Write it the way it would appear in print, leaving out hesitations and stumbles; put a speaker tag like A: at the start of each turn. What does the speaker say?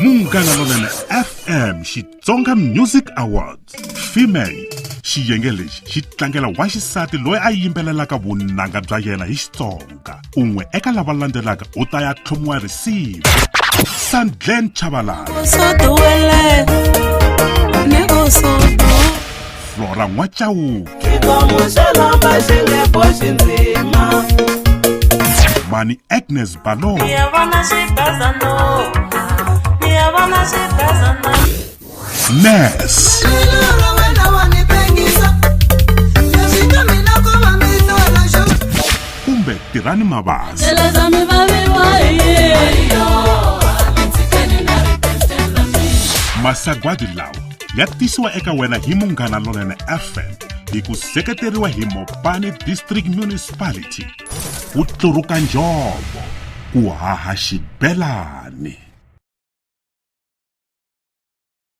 A: Munghana Lonene FM Xitsonga Music Awards Female xiyenge lexi xi tlangela wa xisati loyi a yimbelelaka vunanga bya yena hi Xitsonga. Un'we eka lava landzelaka u ta ya tlhomiwa risivi. Sandlen Chabalala, Flora N'wachauke, Mani Agnes Balo, Ness, kumbe Tirhani Mabasa. Masagwadi lawa ya tisiwa eka wena hi Munghana Lonene FM hi ku seketeriwa hi Mopani District Municipality. Ku tluruka njhovo, ku haha xibelani.